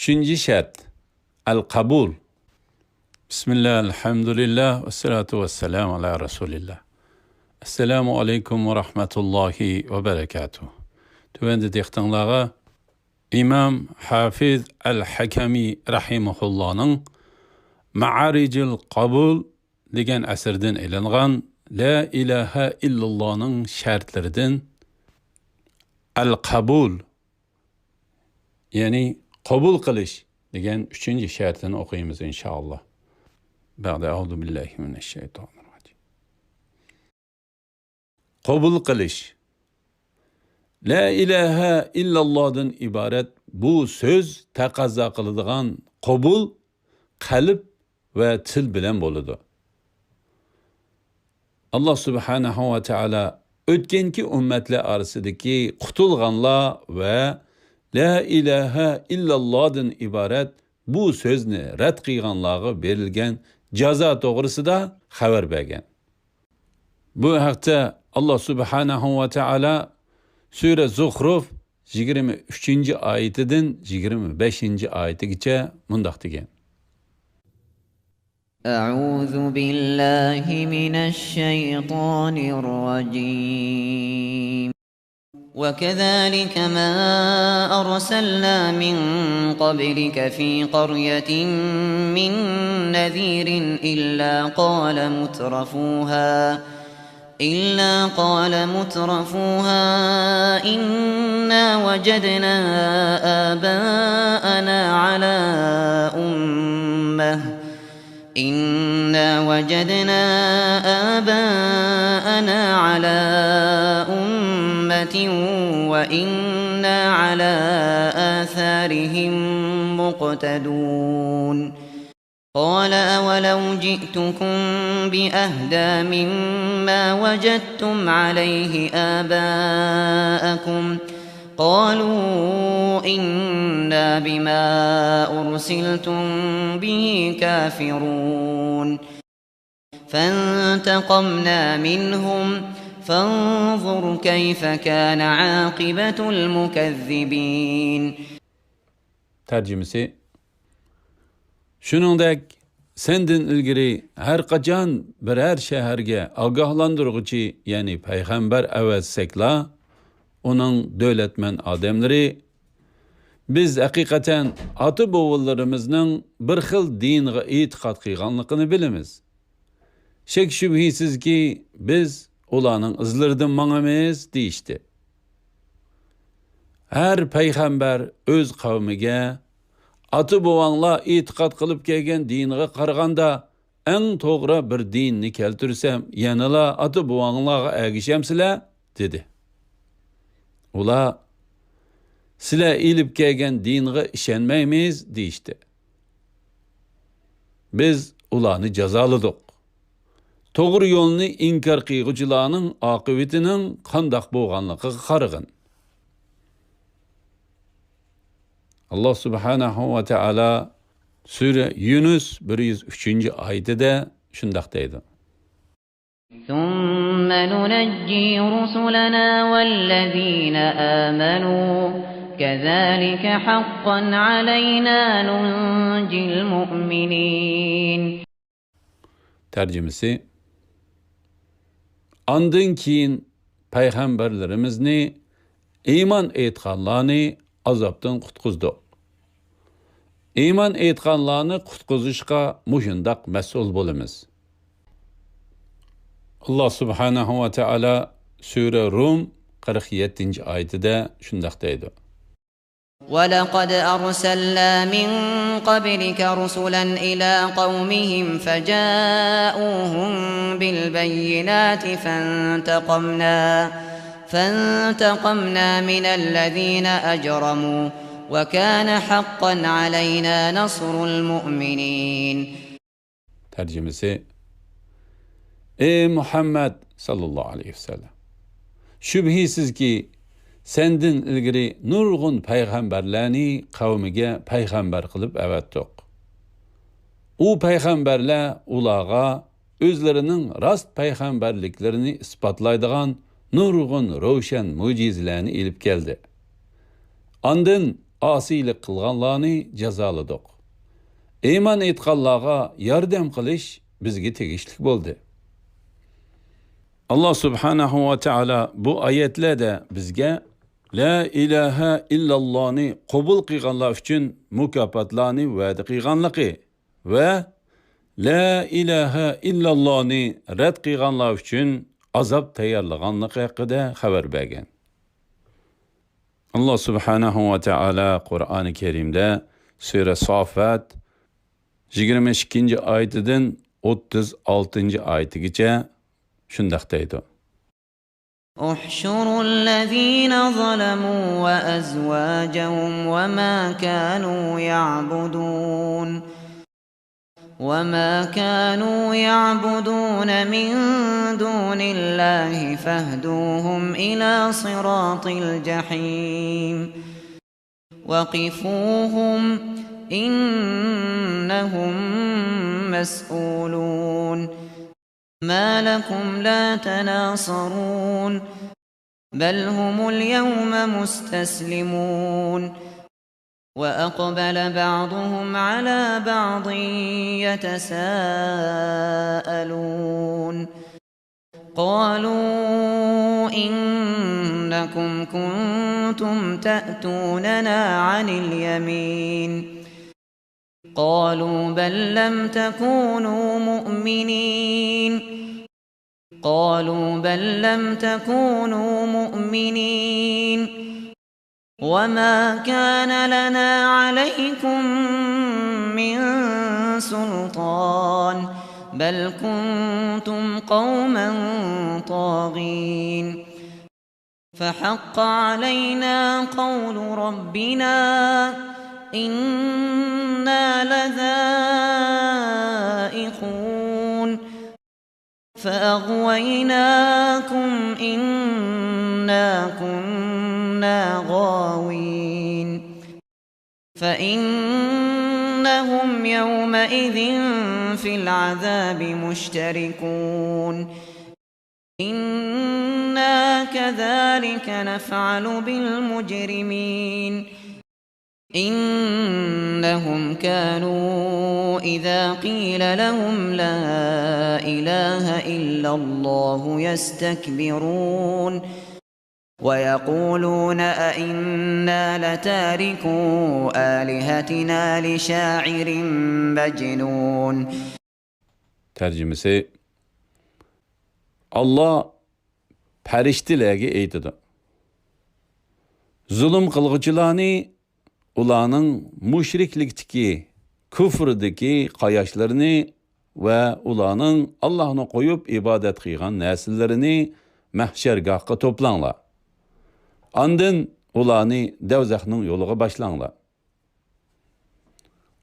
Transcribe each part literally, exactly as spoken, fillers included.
ئۈچىنچى شەرت، ئەل قەبۇل. بىسمىللا، ئەلھەمدۇلىللا، ۋەسسالاتۇ ۋەسسالامۇ ئالا رەسۇلىللا. ئەسسالامۇ ئەلەيكۇم ۋە رەھمەتۇللاھى ۋە بەرەكاتۇھ. تۆۋەندە دىققىتىڭلارغا ئىمام ھافىز ئەل ھەكەمى رەھىمەھۇللانىڭ مەئارىجىل قەبۇل دېگەن ئەسىرىدىن ئېلىنغان لا ئىلاھە ئىللاللانىڭ شەرتلىرىدىن ئەل قەبۇل، يەنى قوبۇل قىلىش دېگەن ئۈچىنچى شەرتىنى ئوقۇيمىز، ئىنشائاللا. بەئدە، ئەئۇزۇ بىللاھى مىنەششەيتانىر راجىم. قوبۇل قىلىش. لا ئىلاھە ئىللاللادىن ئىبارەت بۇ سۆز تەقەززا قىلىدىغان قوبۇل قەلب ۋە تىل بىلەن بولىدۇ. ئاللا سۇبھانەھۇ ۋە تائالا ئۆتكەنكى ئۈممەتلەر ئارىسىدىكى قۇتۇلغانلار ۋە لا ئىلاھە ئىللاللادىن ئىبارەت بۇ سۆزنى رەت قىلغانلارغا بېرىلگەن جازا توغرىسىدا خەۋەر بەرگەن. بۇ ھەقتە ئاللا سۇبھانەھۇ ۋە تائالا سۈرە زۇخرۇف يىگىرمە ئۈچىنچى ئايىتىدىن يىگىرمە بەشىنچى ئايىتىگىچە مۇنداق دېگەن. أعوذ بالله من الشيطان الرجيم. وكذلك ما أرسلنا من قبلك في قرية من نذير إلا قال مترفوها إلا قال مترفوها إنا وجدنا آباءنا على أمة إنا وجدنا آباءنا على أمة وإنا على آثارهم مقتدون. قال أولو جئتكم بأهدى مما وجدتم عليه آباءكم قالوا إنا بما أرسلتم به كافرون. فانتقمنا منهم فانظر كيف كان عاقبة المكذبين. تەرجىمىسى. شۇنىڭدەك، سەندىن ئىلگىرى ھەر قاچان بىرەر شەھەرگە ئاگاھلاندۇرغۇچى، يەنى پەيغەمبەر ئەۋەتسەكلا، ئۇنىڭ دۆلەتمەن ئادەملىرى، بىز ھەقىقەتەن ئاتا-بوۋىلىرىمىزنىڭ بىر خىل دىنغا ئېتىقاد قىلغانلىقىنى بىلىمىز. شەك-شۈبھىسىزكى، بىز ئۇلارنىڭ ئىزلىرىدىن ماڭىمىز، دېيىشتى. ھەر پەيغەمبەر ئۆز قەۋمىگە، ئاتا-بوۋاڭلار ئېتىقاد قىلىپ كەلگەن دىنىغا قارىغاندا ئەڭ توغرا بىر دىننى كەلتۈرسەم، يەنىلا ئاتا-بوۋاڭلارغا ئەگىشەمسىلەر؟ دېدى. ئۇلار، سىلەر ئېلىپ كەلگەن دىنغا ئىشەنمەيمىز، دېيىشتى. بىز ئۇلارنى جازالىدۇق. توغرا يولنى ئىنكار قىلغۇچىلارنىڭ ئاقىۋىتىنىڭ قانداق بولغانلىقىغا قارىغىن. ئاللا سۇبھانەھۇ ۋە تائالا سۈرە يۇنۇس بىر يۈز ئۈچىنچى ئايىتىدە شۇنداق دەيدۇ. ثم ننجي رسلنا والذين آمنوا كذلك حقا علينا ننجي المؤمنين. تەرجىمىسى. ئاندىن كېيىن پەيغەمبەرلىرىمىزنى، ئىمان ئېيتقانلارنى ئازابتىن قۇتقۇزدۇق. ئىمان ئېيتقانلارنى قۇتقۇزۇشقا مۇشۇنداق مەسئۇل بولىمىز. ئاللا سۇبھانەھۇ ۋە تائالا سۈرە رۇم قىرىق يەتتىنچى ئايىتىدە شۇنداق دەيدۇ. ولقد أرسلنا من قبلك رسلا إلى قومهم فجاءوهم بالبينات فانتقمنا فانتقمنا من الذين أجرموا وكان حقا علينا نصر المؤمنين. تەرجىمىسى. ئەي مۇھەممەد ساللاللاھۇ ئەلەيھى ۋەسەللەم! شۈبھىسىزكى، سەندىن ئىلگىرى نۇرغۇن پەيغەمبەرلەرنى قەۋمىگە پەيغەمبەر قىلىپ ئەۋەتتۇق. ئۇ پەيغەمبەرلەر ئۇلارغا ئۆزلىرىنىڭ راست پەيغەمبەرلىكلىرىنى ئىسپاتلايدىغان نۇرغۇن روشەن مۆجىزىلەرنى ئېلىپ كەلدى. ئاندىن ئاسىيلىق قىلغانلارنى جازالىدۇق. ئىمان ئېيتقانلارغا ياردەم قىلىش بىزگە تېگىشلىك بولدى. ئاللا سۇبھانەھۇ ۋە تائالا بۇ ئايەتلەردە بىزگە لا ئىلاھە ئىللاللانى قوبۇل قىلغانلار ئۈچۈن مۇكاپاتلارنى ۋەدە قىلغانلىقى ۋە لا ئىلاھە ئىللاللانى رەت قىلغانلار ئۈچۈن ئازاب تەييارلىغانلىقى ھەققىدە خەۋەر بەرگەن. ئاللا سۇبھانەھۇ ۋە تائالا قۇرئانى كەرىمدە سۈرە سافات يىگىرمە ئىككىنچى ئايىتىدىن ئوتتۇز ئالتىنچى ئايىتىگىچە شۇنداق دەيدۇ. احشروا الذين ظلموا وأزواجهم وما كانوا يعبدون وما كانوا يعبدون من دون الله فاهدوهم إلى صراط الجحيم وقفوهم إنهم مسؤولون ما لكم لا تناصرون بل هم اليوم مستسلمون وأقبل بعضهم على بعض يتساءلون قالوا إنكم كنتم تأتوننا عن اليمين قالوا بل لم تكونوا مؤمنين قالوا بل لم تكونوا مؤمنين وما كان لنا عليكم من سلطان بل كنتم قوما طاغين فحق علينا قول ربنا إنا لذائقون فأغويناكم إنا كنا غاوين فإنهم يومئذ في العذاب مشتركون إنا كذلك نفعل بالمجرمين إنهم كانوا إذا قيل لهم لا إله إلا الله يستكبرون ويقولون أئنا لتاركو آلهتنا لشاعر مجنون تەرجىمىسى، ئاللا پەرىشتىلەرگە ئېيتىدۇ، زۇلۇم قىلغۇچىلارنى ئۇلارنىڭ مۇشرىكلىكتىكى، كۇفردىكى قاياشلىرىنى ۋە ئۇلارنىڭ ئاللاھنى قويۇپ ئىبادەت قىلغان نەرسىلىرىنى مەھشەرگاھقا توپلاڭلار. ئاندىن ئۇلارنى دەۋزەخنىڭ يولىغا باشلاڭلار.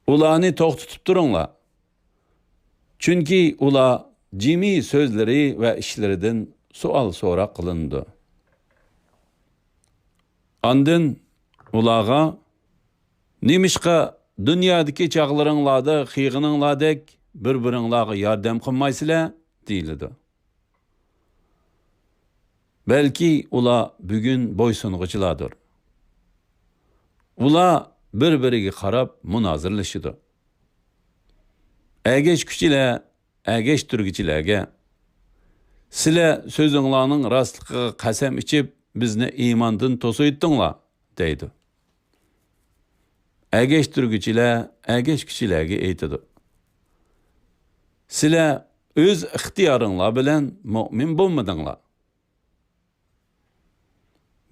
ئۇلارنى توختىتىپ تۇرۇڭلار. چۈنكى ئۇلار جىمى سۆزلىرى ۋە ئىشلىرىدىن سوئال سوراق قىلىنىدۇ. ئاندىن ئۇلارغا، نېمىشقا دۇنيادىكى چاغلىرىڭلاردا قىلغىنىڭلاردەك بىر-بىرىڭلارغا ياردەم قىلمايسىلەر؟ دېيىلىدۇ. بەلكى ئۇلار بۈگۈن بويسۇنغۇچىلاردۇر. ئۇلار بىر-بىرىگە قاراپ مۇنازىرىلىشىدۇ. ئەگەشكۈچىلەر ئەگەشتۈرگۈچىلەرگە، سىلەر سۆزۈڭلارنىڭ راستلىقىغا قەسەم ئىچىپ، بىزنى ئىماندىن توسۇۋېتىڭلار، دەيدۇ. ئەگەشتۈرگۈچىلەر ئەگەشكۈچىلەرگە ئېيتىدۇ، سىلەر ئۆز ئىختىيارىڭلار بىلەن مۆمىن بولمىدىڭلار.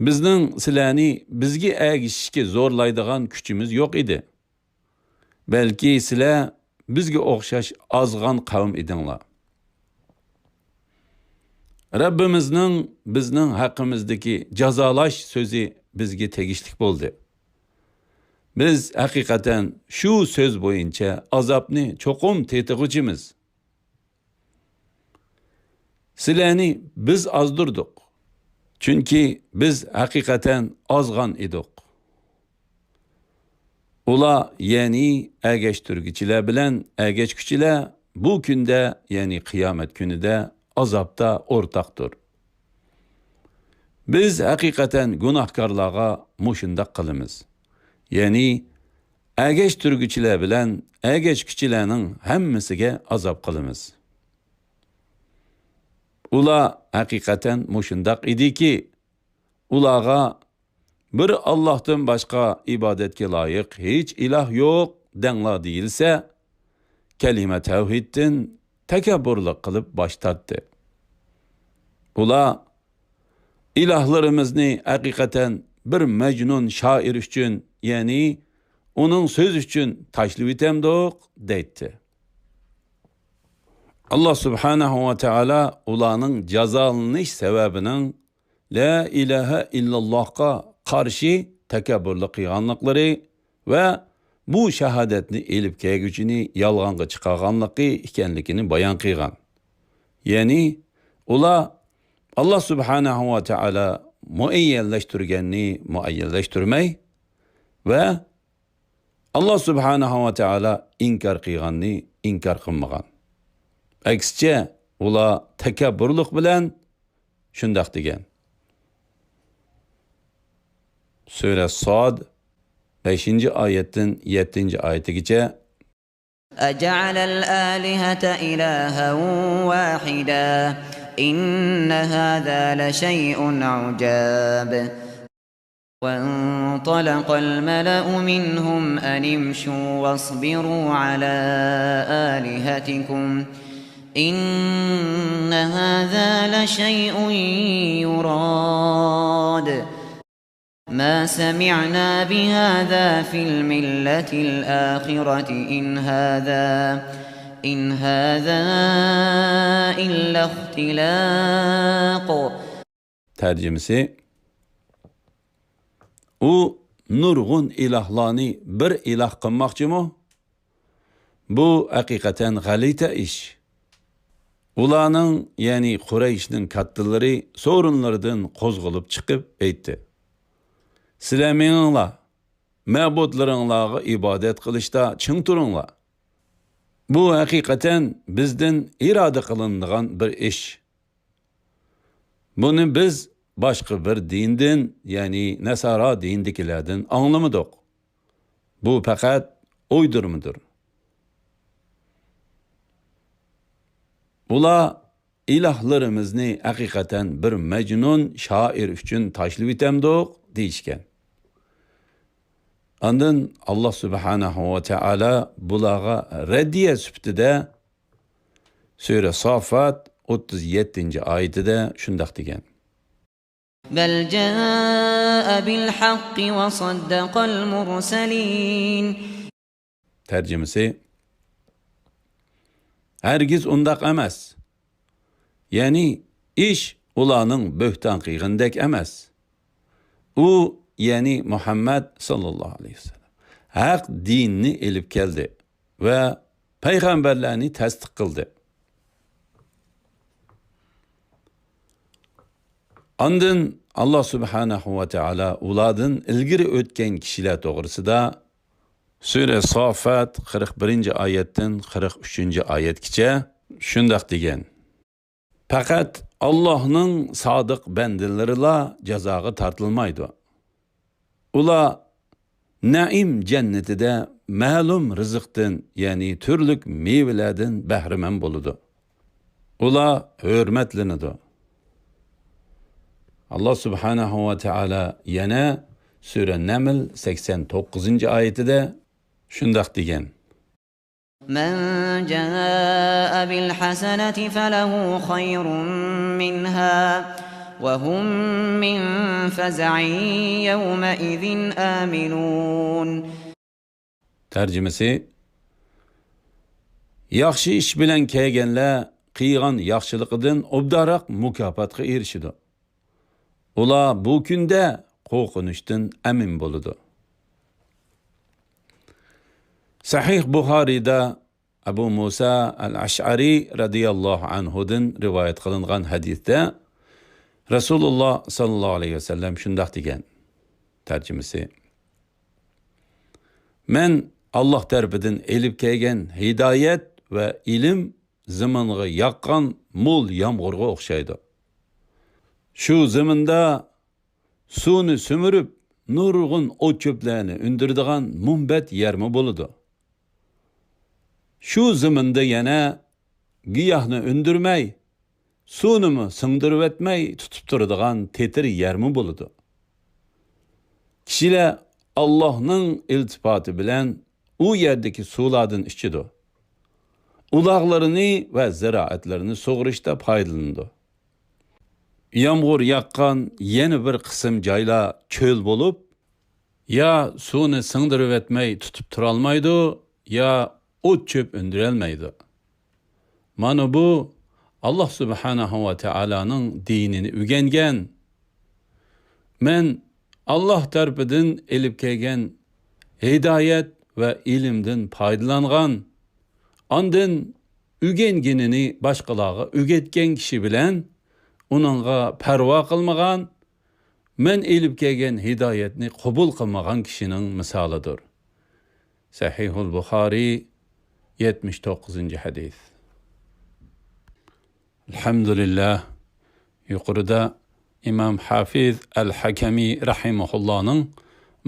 بىزنىڭ سىلەرنى بىزگە ئەگىشىشكە زورلايدىغان كۈچىمىز يوق ئىدى. بەلكى سىلەر بىزگە ئوخشاش ئازغان قەۋم ئىدىڭلار. رەببىمىزنىڭ بىزنىڭ ھەققىمىزدىكى جازالاش سۆزى بىزگە تېگىشلىك بولدى. بىز ھەقىقەتەن شۇ سۆز بويىچە ئازابنى چوقۇم تېتىغۇچىمىز. سىلەرنى بىز ئازدۇردۇق، چۈنكى بىز ھەقىقەتەن ئازغان ئىدۇق. ئۇلار، يەنى ئەگەشتۈرگۈچىلەر بىلەن ئەگەشكۈچىلەر بۇ كۈندە، يەنى قىيامەت كۈنىدە ئازابتا ئورتاقتۇر. بىز ھەقىقەتەن گۇناھكارلارغا مۇشۇنداق قىلىمىز. يەنى ئەگەشتۈرگۈچىلەر بىلەن ئەگەشكۈچىلەرنىڭ ھەممىسىگە ئازاب قىلىمىز. ئۇلار ھەقىقەتەن مۇشۇنداق ئىدىكى، ئۇلارغا بىر ئاللاھتىن باشقا ئىبادەتكە لايىق ھېچ ئىلاھ يوق دەڭلار دېيىلسە، كەلىمە تەۋھىدتىن تەكەببۇرلۇق قىلىپ باش تارتتى. ئۇلار، ئىلاھلىرىمىزنى ھەقىقەتەن بىر مەجنۇن شائىر ئۈچۈن، يەنى ئۇنىڭ سۆزى ئۈچۈن تاشلىۋېتەمدۇق دەيتتى. ئاللا سۇبھانەھۇ ۋە تائالا ئۇلارنىڭ جازالىنىش سەۋەبىنىڭ لا ئىلاھە ئىللاللاھقا قارشى تەكەببۇرلۇق قىلغانلىقلىرى ۋە بۇ شاھادەتنى ئېلىپ كەلگۈچىنى يالغانغا چىقارغانلىقى ئىكەنلىكىنى بايان قىلغان. يەنى ئۇلار ئاللا سۇبھانەھۇ ۋە تائالا مۇئەييەنلەشتۈرگەننى مۇئەييەنلەشتۈرمەي ۋە ئاللا سۇبھانەھۇ ۋە تائالا ئىنكار قىلغاننى ئىنكار قىلمىغان. ئەكسىچە، ئۇلار تەكەببۇرلۇق بىلەن شۇنداق دېگەن. سۈرە ساد، بەشىنچى ئايەتتىن يەتتىنچى ئايىتىگىچە. أجعل الآلهة إلها واحدا إن هذا لشيء عجاب. وانطلق الملأ منهم أن امشوا واصبروا على آلهتكم إن هذا لشيء يراد. ما سمعنا بهذا في الملة الآخرة إن هذا، إن هذا إلا اختلاق. تەرجىمىسى، ئۇ نۇرغۇن ئىلاھلارنى بىر ئىلاھ قىلماقچىمۇ؟ بۇ ھەقىقەتەن غەلىتە ئىش. ئۇلارنىڭ، يەنى قۇرەيشنىڭ كاتتىلىرى سورۇنلىرىدىن قوزغىلىپ چىقىپ ئېيتتى: سىلەر مېڭىڭلار، مەبۇدلىرىڭلارغا ئىبادەت قىلىشتا چىڭ تۇرۇڭلار. بۇ ھەقىقەتەن بىزدىن ئىرادە قىلىنىدىغان بىر ئىش. بۇنى بىز باشقا بىر دىندىن، يەنى نەسارا دىنىدىكىلەردىن ئاڭلىمىدۇق. بۇ پەقەت ئويدۇرمىدۇر. ئۇلار ئىلاھلىرىمىزنى ھەقىقەتەن بىر مەجنۇن شائىر ئۈچۈن تاشلىۋېتەمدۇق دېيىشكەن. ئاندىن ئاللا سۇبھانەھۇ ۋە تائالا بۇلارغا رەددىيە سۈپىتىدە سۈرە سافات ئوتتۇز يەتتىنچى ئايىتىدە شۇنداق دېگەن. بل جاء بالحق وصدق المرسلين. تەرجىمىسى، ھەرگىز ئۇنداق ئەمەس. يەنى ئىش ئۇلارنىڭ بۆھتان قىلغىنىدەك ئەمەس. ئۇ، يەنى مۇھەممەد ساللاللاھۇ ئەلەيھى ۋەسەللەم، ھەق دىننى ئېلىپ كەلدى ۋە پەيغەمبەرلەرنى تەستىق قىلدى. ئاندىن ئاللا سۇبھانەھۇ ۋە تائالا ئۇلاردىن ئىلگىرى ئۆتكەن كىشىلەر توغرىسىدا سۈرە سافات قىرىق بىرىنچى ئايەتتىن قىرىق ئۈچىنچى ئايەتكىچە شۇنداق دېگەن. پەقەت ئاللاھنىڭ سادىق بەندىلىرىلا جازاغا تارتىلمايدۇ. ئۇلار نەئىم جەننىتىدە مەلۇم رىزىقتىن، يەنى تۈرلۈك مېۋىلەردىن بەھرىمەن بولىدۇ. ئۇلار ھۆرمەتلىنىدۇ. ئاللا سۇبھانەھۇ ۋە تائالا يەنە سۈرە نەمل سەكسەن توققۇزىنچى ئايىتىدە شۇنداق دېگەن. من جاء بالحسنة فله خير منها وهم من فزع يومئذ آمنون. تەرجىمىسى، ياخشى ئىش بىلەن كەلگەنلەر قىلغان ياخشىلىقىدىن ئوبدانراق مۇكاپاتقا ئېرىشىدۇ. ئۇلار بۇ كۈندە قورقۇنچتىن ئەمىن بولىدۇ. سەھىھ بۇخارىيدا ئەبۇ مۇسا ئەل ئەشئەرى رەزىياللاھۇ ئەنھۇدىن رىۋايەت قىلىنغان ھەدىستە رەسۇلۇللا ساللاللاھۇ ئەلەيھى ۋەسەللەم شۇنداق دېگەن. تەرجىمىسى، مەن ئاللا تەرىپىدىن ئېلىپ كەلگەن ھىدايەت ۋە ئىلىم زېمىنغا ياغقان مول يامغۇرغا ئوخشايدۇ. شۇ زېمىندا سۇنى سۈمۈرۈپ، نۇرغۇن ئوت-چۆپلەرنى ئۈندۈرىدىغان مۇنبەت يەرمۇ بولىدۇ. شۇ زېمىندا يەنە گىياھنى ئۈندۈرمەي، سۇنىمۇ سىڭدۈرۈۋەتمەي تۇتۇپ تۇرىدىغان تېتىر يەرمۇ بولىدۇ. كىشىلەر ئاللاھنىڭ ئىلتىپاتى بىلەن ئۇ يەردىكى سۇلاردىن ئىچىدۇ. ئۇلاغلىرىنى ۋە زىرائەتلىرىنى سۇغىرىشتا پايدىلىنىدۇ. يامغۇر ياغقان يەنە بىر قىسىم جايلار چۆل بولۇپ، يا سۇنى سىڭدۈرۈۋەتمەي تۇتۇپ تۇرالمايدۇ، يا ئوت-چۆپ ئۈندۈرەلمەيدۇ. مانا بۇ، ئاللاھ سۇبھانەھۇ ۋە تائالانىڭ دىنىنى ئۆگەنگەن، مەن ئاللاھ تەرىپىدىن ئېلىپ كەلگەن ھىدايەت ۋە ئىلىمدىن پايدىلانغان، ئاندىن ئۆگەنگىنىنى باشقىلارغا ئۆگەتكەن كىشى بىلەن ئۇنىڭغا پەرۋا قىلمىغان، مەن ئېلىپ كەلگەن ھىدايەتنى قوبۇل قىلمىغان كىشىنىڭ مىسالىدۇر. سەھىھۇل بۇخارىي، يەتمىش توققۇزىنچى ھەدىس. ئەلھەمدۇلىللاھ. يۇقىرىدا ئىمام ھافىز ئەل ھەكەمى رەھىمەھۇللاھنىڭ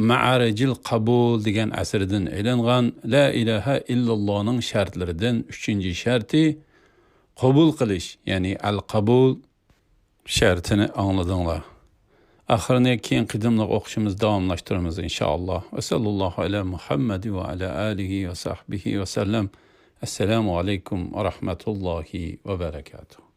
مەئارىجىل قابۇل دېگەن ئەسىرىدىن ئېلىنغان لا ئىلاھە ئىللاللاھنىڭ شەرتلىرىدىن ئۈچىنچى شەرتى قوبۇل قىلىش، يەنى ئەل قابۇل شەرتىنى ئاڭلىدىڭلار. ئاخىرىنى كېيىن قېتىملىق ئوقۇشىمىز داۋاملاشتۇرىمىز، ئىنشائاللاھ. ۋە سەللەللاھۇ ئەلە مۇھەممەد ۋە ئەلە ئالىھى ۋە سەھبىھى ۋە سەللەم. ئەسسالامۇ ئەلەيكۇم ۋە رەھمەتۇللاھى ۋە بەرەكاتۇھ.